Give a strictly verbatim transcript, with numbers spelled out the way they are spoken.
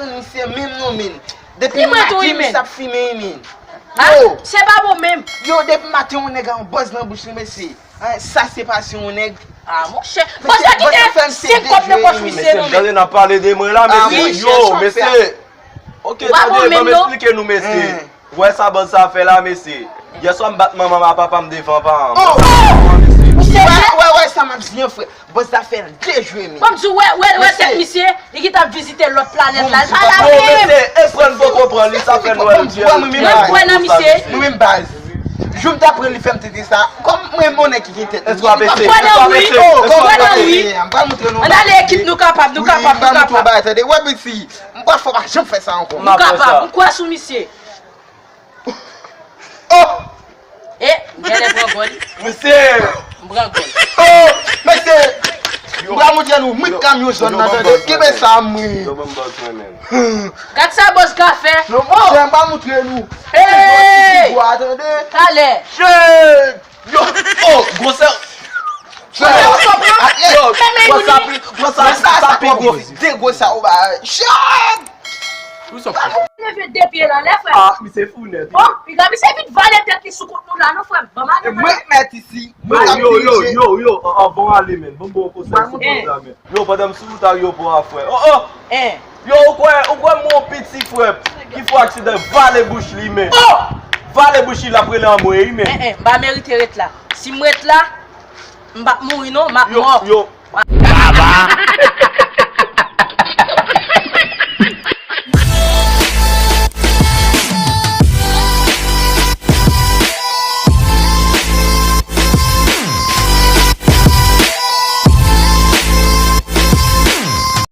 Misye menm non men. Depi maten misye ap fimen men. Yo, se pa bon menm. Yo, depi maten yon nèg a yon bòz nan bouch li mesye. Sa se pa si yon nèg. Ah monchè. Bòz la kite senk kòb nan pòch misye non men. Tande n ap pale de mwen la mesye. Yo mesye. Ok, tande ban m esplike nou mesye. Ou wè sa bòz sa fè la mesye? Yèswa m bat manman m a papa m devan paran m. Wè wè sa m ap di an frè. Bòz la fè l dejwe men. Ban m di w wè wè wè tèt misye. Li gentan ap vizite lòt planèt la. L pa la menm. Mesye, e pran n poko pran li sa fè n wè l. Mwen kwè nan misye. Mwen menm baz. Jou m ta pran li fè m tete sa. Kòm mwen menm yon nèg ki gen tèt. Mwen kwè nan wi. Mwen kwè nan wi. Ann ale ekip nou kapab nou kapab nou kapab. Wè bisi. M pral fè w pa janm fè sa ankò. Nou kapab. M kwè sou misye. Oh! E, m genlè pran gòl. Mesye! M pran gòl. Oh! Mesye! M pral montre nou mwen kamyon jòn nan tande. Kenbe sa mwen. Yo ban m bòz mwen menm. Gad sa bòz ka fè. Non monchè m pral montre nou. Hey! Talè. Shit! Yo! Oh! Gwosè! Yo! Gwosè pi gwosè pi gwo. De gwosè ou ba. Shit! Leve de pye l anlè frè. Ah, misye fou nèt. Oh, piga misye vin vale tèt li sou kont nou la non frè m. Ban m ale mwen. Mwen mèt isi. Yo, yo, yo, yo, yo, anvan w ale men. Ban m ba w konsèy sou pòz la men. Yo, pandan m sou wout ak yo pou a frè. Oh, oh. Yo, ou kwè, ou kwè m yon piti frè ki fè aksidan vale bouch li men. Oh! Vale bouch li l ap rele anmwey men. M pa merite ret la. Si m ret la, m p ap mouri non, m ap mò. Yo, yo. Baba.